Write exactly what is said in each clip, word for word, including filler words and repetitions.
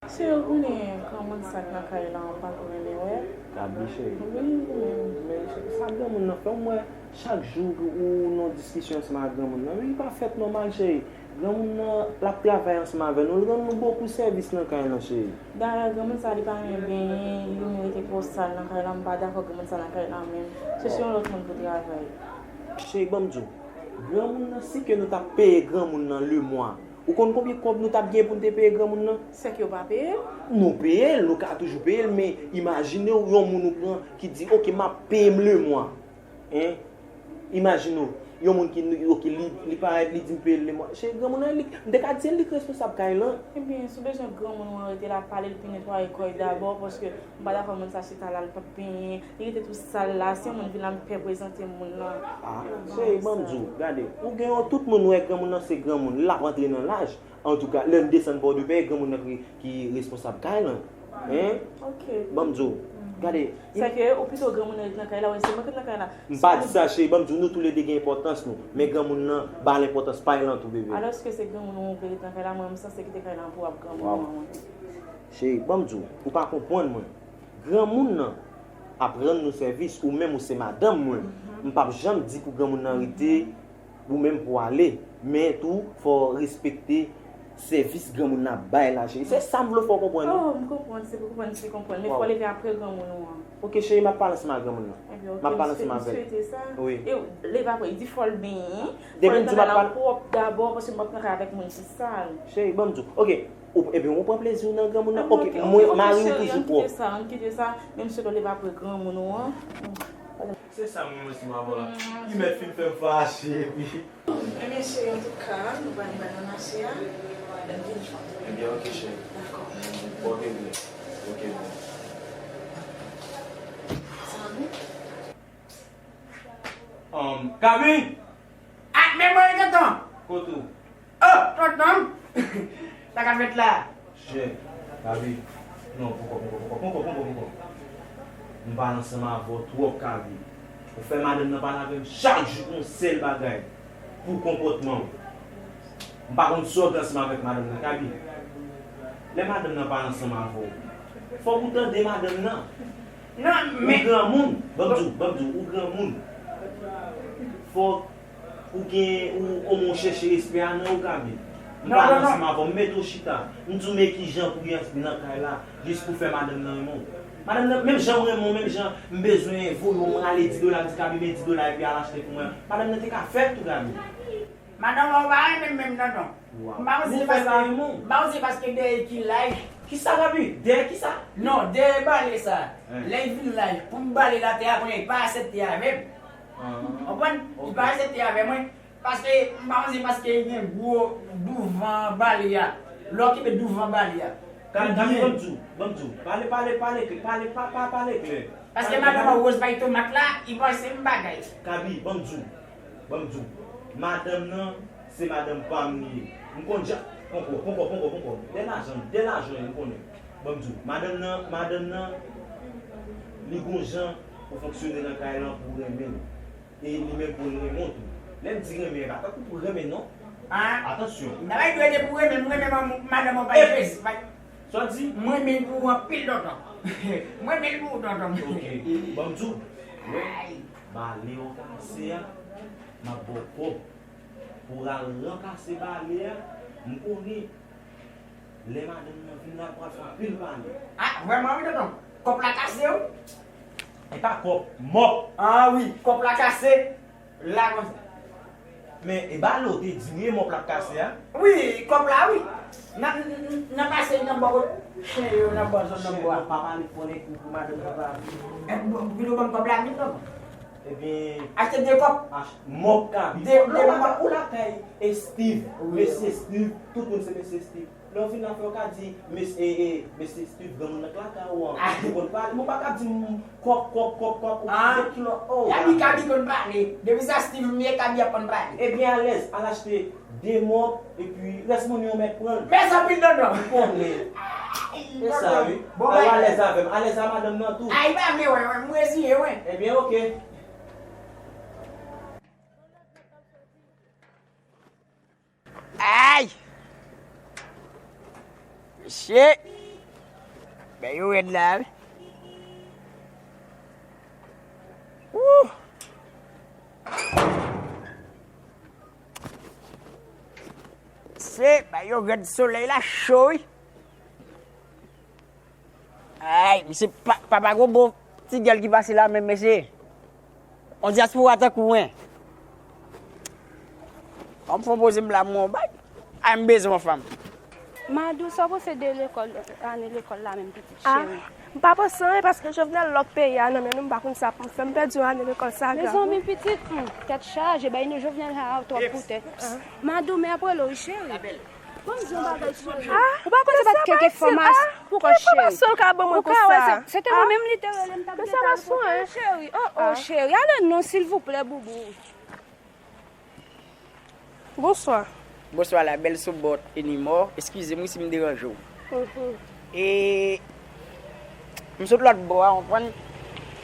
Se ou konnen granmoun sa k nan kay la, an pa twò renmen wè. Gaby, cheri. Wi, ou menm. Men, cheri, sa granmoun nan fè m wè chak jou ou nan diskisyon ansanm ak granmoun nan. Wi, li pa fèt nòmal, cheri. Granmoun nan, l ap travay ansanm avè nou. L rann nou bokou sèvis nan kay lan, cheri. Dayè, granmoun sa, li pa renmen benyen, li renmen rete twò sal nan kay la. M pa dakò granmoun sa nan kay la menm. Chèche yon lòt moun pou travay. Cheri, ban m di w. Granmoun nan, si ke nou t ap peye granmoun nan lemwa, ou konn konbyen kòb nou t ap gen pou n te peye granmoun nan? Sèke yo pa peye l? Nou peye l, nou ka toujou peye l, men imajine w yon moun ou pran ki di, "Oke, m ap peye m lemwa." Hein? Imajine w, yon moun ki, oke, li, li parèt, li di m peye l lemwa. Cheri, granmoun nan, li, m te ka di l li k responsab kay lan. Ebyen, si w bezwen granmoun ou an rete la, pale l pou netwaye kò l dabò, paske m pa dakò moun sa chita la, l p ap benyen, li rete tou sal la, si yon moun vin la, m pè prezante moun nan. Ah, cheri, ban m di w, gade, ou gen yon tout moun wè granmoun nan se granmoun, l ap antre nan laj. Antouka, lè n desann Pòdepè, granmoun nan ki, ki responsab kay lan. Hein? Ok. Ban m di w. Gade. Sèke ou pito granmoun nan ret nan kay la, wè, se mwen ki ret nan kay la. M pa di sa, cheri, ban m di w, nou toulede gen enpòtans nou. Men granmoun nan, ba l enpòtans pa l lan tou, bebe. Alòske se granmoun ou vle ret nan kay la, mwen, m sanse kite kay la pou w ap granmoun nan, mwen. Cheri, ban m di w, ou pa konprann mwen. Granmoun nan ap rann nou sèvis, ou menm ou se madanm mwen. M p ap janm di pou granmoun nan rete, ou menm pou ale. Men tou, fò w respekte sèvis granmoun nan ap bay la, cheri. Se sa m vle fò w konprann wi. Oh, m konprann, se pou konprann, se konprann. Men fò w leve apre granmoun ou an. Ok, cheri, m ap pale ansanm ak granmoun nan. Ebyen, ok, m swete sa. Wi. E leve apre, di fò l benyen, fò l nan kay la pwòp dabò, paske m p ap nan kay avèk moun ki sal. Cheri, ban m di w. Ok, ou, ebyen, ou pran plezi w nan granmoun nan. Ok, mari w toujou pwòp. Ann kite sa, ann kite sa. Men m swete w leve apre granmoun ou an. Se sa m renmen sou maman la. Li mèt fin fè m fache, epi. Ebyen, cheri, antouka, nou pral al nan mache a. Lè m vini, fò m tounen. Ebyen, ok, cheri. Dakò. Ok, byen. Ok, byen. Sa bon? Um, Gaby! Ah, men mwen, tonton! Kote w? Oh, tonton! Sa k ap fèt la? Chè, Gaby, non, poko, poko, poko, poko, poko, poko. M pale ansanm avè w twòp, Gaby. Ou fè madanm nan pale avè m chak jou pou yon sèl bagay, pou konpòtman w. M pa konn sa w gen ansanm avèk madanm nan, Gaby. Lè madanm nan pale ansanm avè w, fòk ou tande madanm nan. Non, men. Ou granmoun, ban m di w, ban m di w, ou granmoun. Fòk ou gen, ou omwen w chèche respè a nan ou, Gaby. M pale ansanm avè w, m mete w chita. M di w men kijan pou w ye nan kay la, jis pou fè madanm nan renmen w. Madanm nan, menm jan m renmen w, menm jan m bezwen voye w, m rale di dola, m di Gaby men di dola epi al achte pou mwen. Madanm nan te ka fè l tou, Gaby. Madanm ou pa renmen m menm, tonton. M pa konn si se paske, m pa konn si se paske dèyè ki laj. Kisa, Gaby? Dèyè kisa? Non, dèyè bale sa. Lè l vin laj, pou m bale l atè a, kounye a, li pa aksepte avè m. Konprann? Li pa aksepte avè mwen. Paske m pa panse paske gen gwo douvan bale a. Lè w kenbe douvan bale a. Ka, ka, ban m di w, ban m di w. Pale, pale, pale klè. Pale, pa, pa, pale klè. Paske madanm an Rose bay tomat la, li panse m bagay. Gaby, ban m di w. Ban m di w. Madanm nan, se madanm pa m li ye. M konn ja, pran kò, pran kò, pran kò, pran kò. Dè lajan, dè lajan, m konnen. Ban m di w. Madanm nan, madanm nan, li gon jan pou fonksyone nan kay lan pou renmen l. E li menm pou l renmen w tou. Lè m di renmen, e pa tankou pou renmen non. Ah. Atansyon. Bagay dwe de pou renmen, m renmen madanm ou pa jezi. Sa w di? M renmen l pou ou anpil, tonton. M renmen l pou ou, tonton. Ok. Ban m di w. Wè, bale w kase a, m ap ba w kòb. Pou w al rankase bale a, m konnen. Lè madanm nan vin la, l pral fè anpil pale. Ah, vrèman wi, tonton. Kòb la kase, wi. E pa kòb, mòp. Ah wi, kòb la kase. La konsa. Men, e bale w te di m wi, e mòp la k kase a? Wi, kòb la, wi. Nan, nan, nan pase nan bò kot chen yo, nan bò zòn nan bò a. Pa pale fò nèg pou, pou madanm nan pa vini. E, bon, vin ou ban m kòb la vin, tonton. Ebyen. Achte de kòb. Ach-, mòp ka vin. De, de mòp. Ou lakay, e Steve. Wi. Mesye Steve, tout moun se mesye Steve. Lè w vin la fè, w ka di, mes-, e, e, mesye Steve, granmoun nan k lakay ou an, li konn pale. Men w pa ka di m kòb, kòb, kòb, kòb, ou de kilò, oh. Gaby, Gaby konn pale. Depi sa Steve m ye, Gaby ap konn pale. Ebyen, alèz, al achte de mòp, epi rès moni w mèt pran l. Mèsi anpil, tonton. M konnen. Se sa, wi. Bon, al alèz avè m. Alèz a madanm nan tou. Ay, pa vle, wè, wè, m reziye, wè. Ebyen, ok. Ay! Mesye! Yo rèd la, wi. Wouh! Se, ba yo rèd, solèy la cho, wi. Ay, misye pa, papa gwo bon ti gèl ki pase la menm, mesye. On dyaspora tankou mwen. An m fon poze m la, mwen bay. Ay, m bezwen yon fanm. Madou, sa w panse de lekòl, ane lekòl la menm, pitit cheri? M pa panse anyen paske Jovenel lòk peyi a nan men nou, m pa konn sa pou m fè. M pèdi yon ane lekòl, sa grav. Mezanmi, pitit, hmm, tèt chaje, bay nou Jovenel sa a twòp pou tèt. Madou, men apre lò, wi, cheri. Ban m di yon bagay, cheri. Ou pa konn se pa kèk enfòmasyon pou kò cheri. Enfòmasyon l ka ban mwen konsa? Se te mwen menm li te rele, m t ap gentan reponn, cheri. Oh, oh, cheri, ale non, silvouplè, boubou. Bonswa. Bonswa la bèl Sobòt Enimò. Eskize m wi si m deranje w. Mhm. E m sot lòt bò a, w konprann?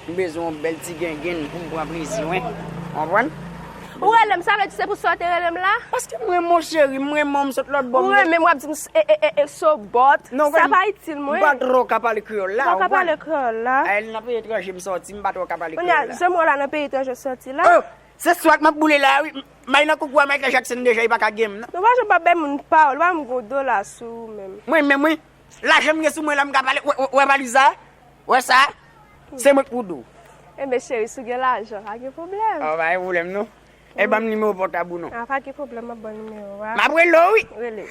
M bezwen yon bèl ti gengenn pou m pran plezi mwen. W konprann? Ou rele m, sa vle di se pou sa w te rele m la? Paske m renmen w cheri, m renmen w, m sot lòt bò. Ou renmen m, w ap di m s-, e, e, e, e, Sobòt. Non, sa pa itil mwen. M pa twò ka pale kreyòl la, w konprann? Ou pa ka pale kreyòl la. Ay, nan peyi etranje m sòti, m pa twò ka pale kreyòl la. Kounye a, jan m wè w la nan peyi etranje w sòti la. Oh! Se swat m ap boule la, wi. M al nan koukou a Michael Jackson deja, li pa ka gen m, non. Nou pa janm pa bay moun pawòl, ou pa janm gon dola sou ou menm. Mwen menm, wi. Lajan m gen sou mwen la, m ka pale. Wè, wè, wè valiz sa? Wè sa? Se mwen k pou di w. Enben, cheri, si w gen lajan, pa gen pwoblèm. Ah, pa gen pwoblèm, non. E ban m nimewo pòtab ou, non. Ah, pa gen pwoblèm, m ap ba w nimewo a. M ap rele w, wi. Rele.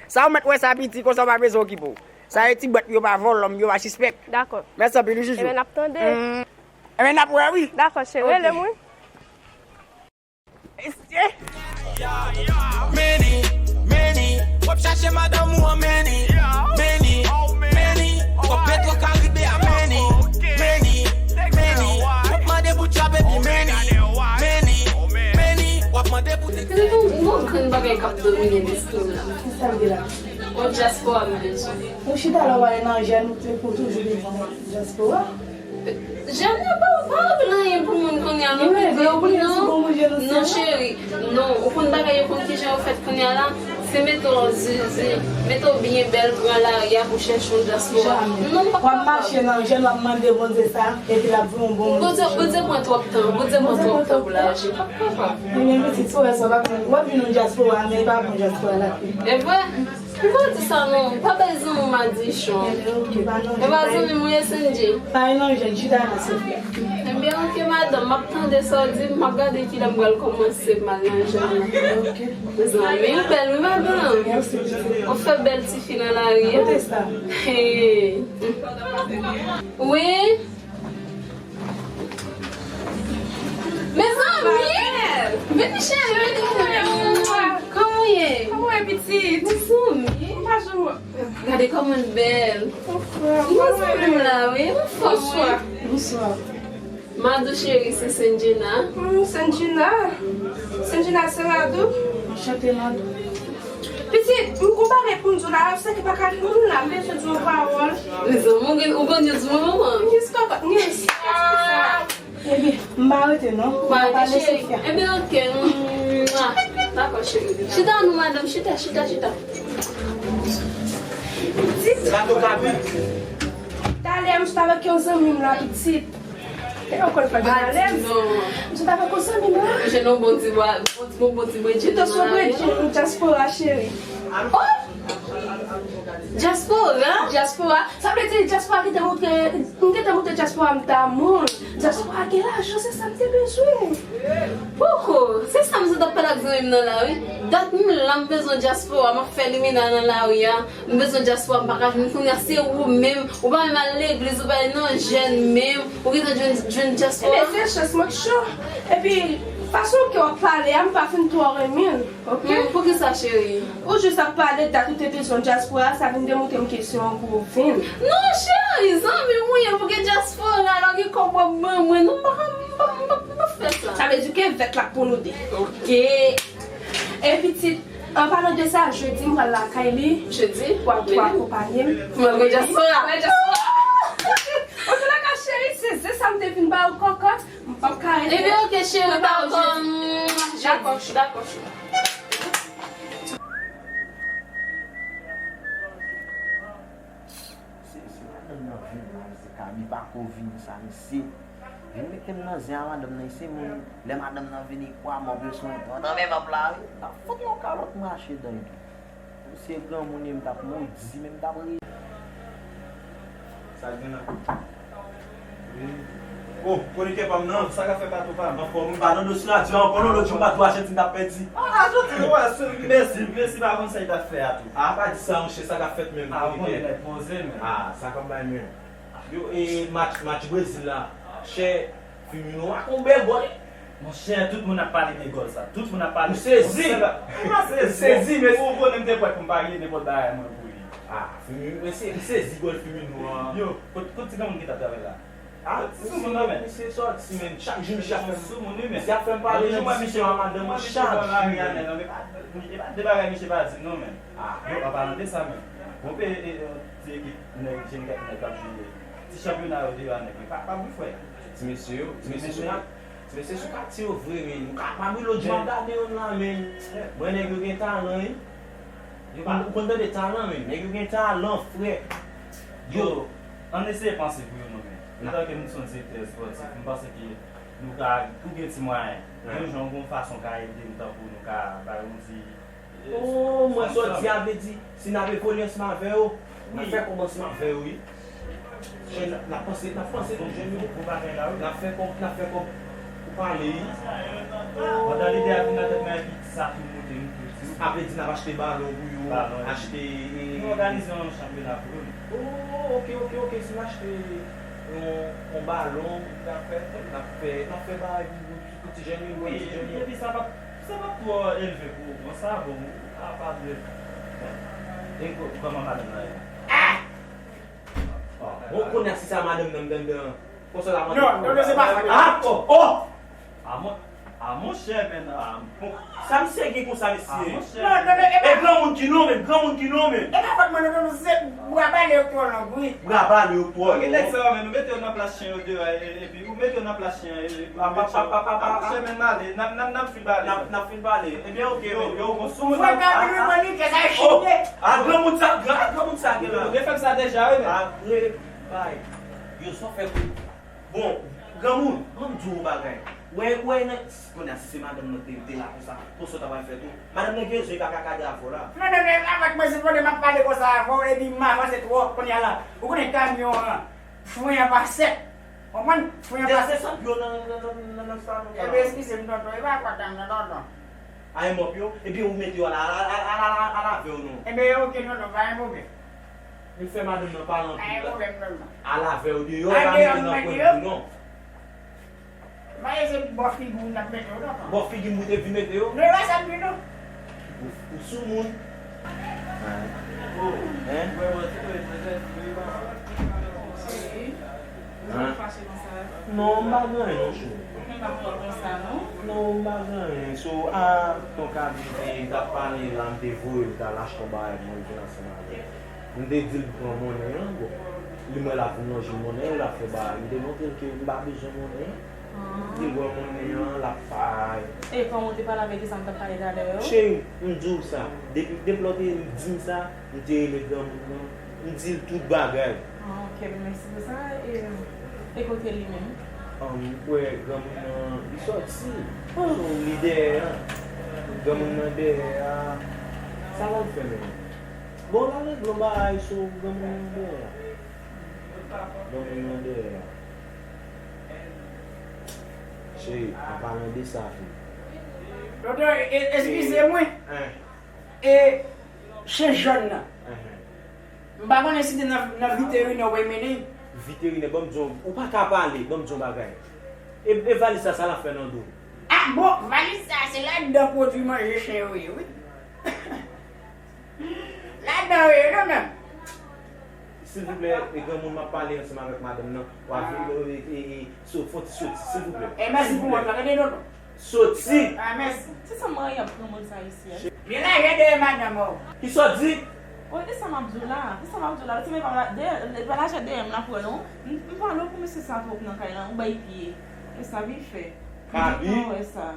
Sa w mèt wè sa piti, konsa w pa bezwen okipe w. Sa e ti bwèt yo pa vòlò m, yo pa sispèk. Dakò. Mèsi anpil, wi, chouchou. Enben, n ap tande. Mm. Enben, n ap wè, wi. Dakò, cheri. Ok. Rele m, wi. Mesye. Meni, meni, w ap chache madanm ou an meni. Meni, meni, w ap Petro Karibe a meni. Meni, meni, w ap mande pou djòb epi meni. Meni, meni, w ap mande pou... Se te yon gwo grenn bagay k ap domine lespri m la. Kisa l gen la? Yon dyaspora m bezwen. Nou chita la, w ale nan jèn, ou te pou toujou bezwen dyaspora. Jèn yo pa, pa regle anyen pou moun kounye a, non, pitit. Non, non, cheri. Non, ou konn bagay yo konn kijan yo fèt kounye a la? Se mete w an zizi, mete w byen bèl, pran lari a pou chèche yon dyaspora. Non, pa kapab. W ap mache nan jèn, w ap mande Bondye sa, epi l ap voye yon bon moun. Bondye, Bondye pran twòp tan, Bondye pran twòp tan pou l aji. Pa kapab. Ebyen, pitit, si w wè sa, w ap vin yon dyaspora, men e pa bon dyaspora l ap ye. E vre? M pa di sa non, pa bay zanmi w madichon. Ebyen, ok, pa nan jèn. E pa zanmi m ou ye, Sendji? Pa nan jèn, chita la, Sofia. Ebyen, ok, madanm, m ap tande sa w di, m ap gade kilè m pral kòmanse m al nan jèn nan. Ok. Mezanmi, ou bèl, wi, madanm. Mèsi, pitit. Ou fè bèl tifi nan lari a. Kote sa? Hey. Wi. Mezanmi! Vini, cheri, vini. Kòman w ye? Kòman w ye, pitit? Mezanmi. Gade kòman l bèl. Mezanmi m la, wi. Bonswa. Bonswa. Madou cheri, se Sendjina. Hmm, Sendjina. Sendjina se Madou. Anchante, Madou. Pitit, m gon bagay pou m di w la, se ki pa ka di moun la, m bezwen di w yon pawòl. Mezanmi, ou gen, ou gen news pou mwen, manman? News kòkòt, news. Ebyen, m pa rete non. Ou pa rete, cheri? Ebyen, ok. Dakò, cheri. Chita non, madanm, chita, chita, chita. Pitit. Talè, m sot avèk yon zanmi m la, pitit. E ou konn fè m alèz. M sot avèk yon zanmi m la. Ou jwenn yon bon ti bwa, bon ti, bon ti bredjil nan lari. Yon dyaspora, cheri. Oh! Dyaspora? Dyaspora. Sa vle di dyaspora ki te montre, m te montre dyaspora m damou l. Dyaspora gen lajan, se sa m te bezwen. Poko, se sa m sot ap pale ak zanmi m nan la, wi. Dat m la, m bezwen dyaspora, m ap fè limena nan lari a. M bezwen dyaspora, m pa ka jwenn kounye a, se ou menm. Ou pa menm al legliz, ou pa al nan jèn menm. Ou gentan jwenn, jwenn dyaspora? Ebyen, se chans mwen k cho. Epi, fason ke w ap pale a, m pa fin twò renmen l, ok? Hmm, poukisa, cheri? Ou jis ap pale dat ou te bezwen dyaspora, sa vin demontre m ke se yon gwo vin. Non, cheri, zanmi m ou ye, pou gen dyaspora, lè w gen kòb w ap ban mwen. Non, m pa ka, m pa, m pa, m pa fè sa. Sa vle di ke vèt la pou nou de. Ok. E pitit, an palan de sa, jedi m pral lakay li. Jedi? Pou al, pou akonpaye m. Mwen gen dyaspora. Mwen dyaspora. Antoulèka, cheri, se zen sa m te vin ba ou kòkòt. M p ap ka rete. Ebyen, ok, cheri, dakò. Dakò, dakò. Nan vin la, mesye Kabi pa ko vini sa, mesye. Vin mete m nan zen a madanm nan, se moun. Lè madanm nan vini, kwa mò bezwen, antre nan men m ap la, wi. N ap fout yon kalòt mache dan li. Misye granmoun ye, m t ap modi, men m t ap ri. Sa k gen la? Oh, konikè pa m nan. Sa k ap fèt patou pa m? Anfòm, m pa nan dosye a, di ankò non, lòt jou m pa t wache ti m t ap pèdi. Ah, jodi, wè, mèsi, mèsi pa konn sa y t ap fè a tou. Ah, pa di sa, monchè, sa k ap fèt menm, konikè? Ah, bon, nèg poze, men. Ah, sa k ap bay menm. Yo, e match, match Brezil la. Chè, Firmino ak yon bèl gòl. Monchè, tout moun ap pale de gòl sa. Tout moun ap pale. M sezi. M sezi, men ou konnen m te prèt pou m parye nenpòt bagay mwen pou li. Ah, Firmino, men se, m sezi gòl Firmino an. Yo, kot, kot ti granmoun ki t ap travay la? Ah, ti soumoun nan, men. Misye sòti, men. Chak jou misye ap fè m, soumoun, wi, men. Misye ap fè m pale nan diskisyon a madanm mwen chak jou, men. E pa de bagay misye pa di m non, men. Ah, yo, an palan de sa, men. Bon, pe, e, e, ti ekip nèg, jèn nèg k ap jwe ti chanpyona yo deyò a nèg, men pa, pa bri frè. Ti mesye yo, ti mesye sou kat. Ti mesye sou kat yo vre, men. Nou kapab wi, lòt jou m ap gade yo la, men. Mwen, nèg yo gen talan, wi. Ou konn tande talan, men. Nèg yo gen talan, frè. Yo, ann eseye panse pou yo, non, men. Antanke nou se yon direktè espòtif, m panse ke nou ka, ou gen ti mwayen. Yon jan, yon fason ka ede m, tankou nou ka bay yon ti Oh, mwen sot di a vle di, si n ap evole ansanm avè yo, n ap fè kòb ansanm avè yo, wi. Jèn, n ap panse, n ap panse pou jèn yo. Bon bagay la, wi. N ap fè kòb, n ap fè kòb pou pale, wi. Pandan lide a vin nan tèt mwen, epi ti sa tou moute, wi. A vle di n ap achte balon pou yo, achte, e, nou òganize yon chanpyona pou yo. Oh, ok, ok, ok. Si n achte yon, yon balon, n ap fè, n ap fè, n ap fè bagay pou, pou, pou ti jèn yo, wi, pou ti jèn yo. Epi sa p ap Sa pa twò elve pou ou, bon, sa bon, ou ka pa dwe. E ko-, kòman madanm nan ye? Ah! Bon, kounye a, si sa madanm nan m tande an, konsa la mande. Non, non, non, se pa sa. Ah, oh, oh! Ah, mon, ah, monchè, men, ah, bon. Sa misye gen konsa, mesye? Ah, monchè. Non, non, non, e pa. E granmoun ki non, men, granmoun ki non, men. E pa fòt mwen, non, non, non, se bwa bale yo twò long, wi. Bra bale yo twò long. Gen nèg sa yo, men, nou mete yo nan plas chen yo deyò, e, e, epi ou mete yo nan plas chen an, e, epi ou mete yo. Ap, ap, ap, ap, ap, ap. Ap chèmen bale, n ap, n ap, n ap fin bale. N ap, n ap fin bale. Ebyen, oke, yo, men, yo, bon, sou moun. Fwa ka vin mwen li ke sa chine. A, granmoun sa, gran, granmoun sa gen la. Nou te fè m sa deja, wi, men. Apre, bay, yo sa w fè pou. Bon, granmoun, ban m di w yon bagay. Wè, wè, nan, kounye a, si se madanm nan te, te la konsa, konsa w ta pral fè tou. Madanm nan gen zye, li pa ka gade avè w la. Non, non, non, avèk mwen, se pwoblèm, m ap pale konsa avè w, epi m avanse twòp, kounye a la. Ou konnen kamyon an, fren an pa sèk. Konprann? Fren an pa sèk. Desann yo nan, nan, nan, nan, nan sa nou. Ebyen, eskize m, tonton, e pa kontan m, non, tonton. A, e mòp yo, ebyen, ou mete yo a la, a, a, a, a, a, a lavè w, non. Ebyen, oke, tonton, pa gen pwoblèm. Li fè madanm nan pale anpil. Pa gen pwoblèm, tonton. A lavè w deyò, pa mete nan pwen pou non. Ba e se bò figi w n ap mete yo, tonton. Bò figi m ou te vin mete yo? Non, e pa sa m di, non. Ou, ou sou moun. Hein? Cheri, ou fache konsa? Non, m pa gen anyen, non, cheri. M pa pran konsa, non. Non, m pa gen anyen. So, a, ton kabine, t ap pale la, m te voye l, t al achte yon bagay pou mwen vin ansanm avè l. M te di l pran monnen an, bon, li m wè l ap vin lonje monnen an, l ap fè bagay. M te montre l ke m pa bezwen monnen an. Li wè monnen an, l ap bay. E kòman w te pale avè l de sa m t ap pale talè yo? Cheri, m di w sa. Depi, depi lè w te di m sa, m te rele granmoun nan. M di l tout bagay. Ah, ok, mèsi pou sa. E, e kote li menm? Ahn, m kwè granmoun nan, li sòti. So, li dèyè a. Granmoun nan dèyè a. Sa l al fè menm? Bon, l al regle yon bagay, so, granmoun nan dèyè a. Granmoun nan dèyè a. Cheri, an palan de sa tou. Tonton, e, e, eskize mwen. Hein. E, chen jòn nan. Hein. M pa konnen si te nan, nan viterinè w mennen. Viterinè, ban m di w, ou pa ka pale, ban m di w yon bagay. E, e valiz sa, sa l ap fè nan do? Ah, bon, valiz sa, se ladan pwodui manje chen yo ye, wi. Ladan yo ye, non, menm. Silvouplè, e granmoun, m ap pale ansanm avèk madanm nan. W ap vin, e, e, e, so, fò ti soti, silvouplè. E mèsi pou wòch la, tande, tonton. Soti! Ah, mèsi. Se sa m ap pran moun sa isi a. Byen lajè dèyè madanm ou. Kisa w di? Wi, e sa m ap di w la. E sa m ap di w la. Se menm pa la, dèyè, e pa lajè dèyè m la pran non. M, m pale w pou mesye sa twòp nan kay la. Ou bay pye. E sa vin fè. Kabi? Ou gentan wè sa.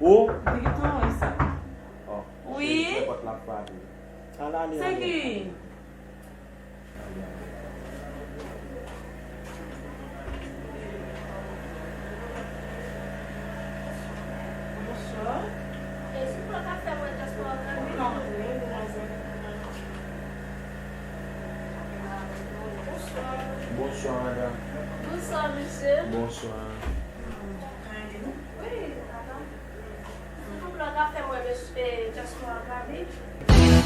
Ou gentan wè sa. Oh, wi. Se pòt la frape. Ala ale, ale. Se ki? Ale, ale. Bonswa, madanm. Bonswa, mesye. Bonswa. Wi, papa. Silvouplè, w ka fè m wè mesye, e, Dyaspora Gaby?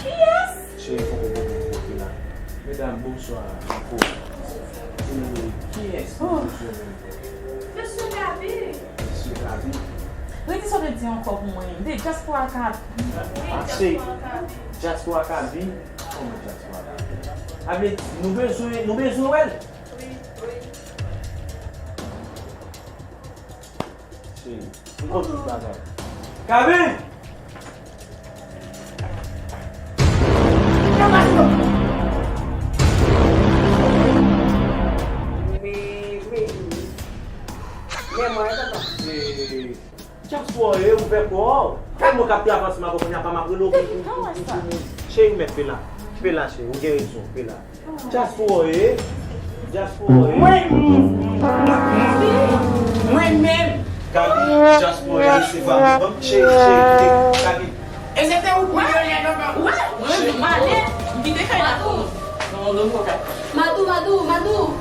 Kiyès? Cheri, fòk ou konnen kote la. Medam, bonswa ankò. Anmwey, kiyès ki bezwen menm? Mesye Gaby. Mesye Gaby? Redi sa w te di ankò pou mwen. De Dyaspora Gaby. Wi, Dyaspora Gaby. Dyaspora Gaby? Kòman Dyaspora Gaby? A vle di, nou bezwen, nou bezwen wè l? Wi, wi. Cheri, m konn tout bagay. Gaby! Men, men, men mwen, papa. Dyaspora, ouvè kò w. Fè mwen k ap te avanse m avè w kounye a, pa m ap rele w pou, pou, pou, pou, pou moun. Cheri, mèt pe la. Pe la, cheri, ou gen rezon, pe la. Dyaspora, dyaspora. Mwen, mwen, mwen menm. Gaby, dyaspora, se pa mwen. Cheri, cheri, koute, Gaby. E se te ou ki te lè nan wè, mwen, m ale, m kite kay la pou mwen. Madou, Madou, Madou.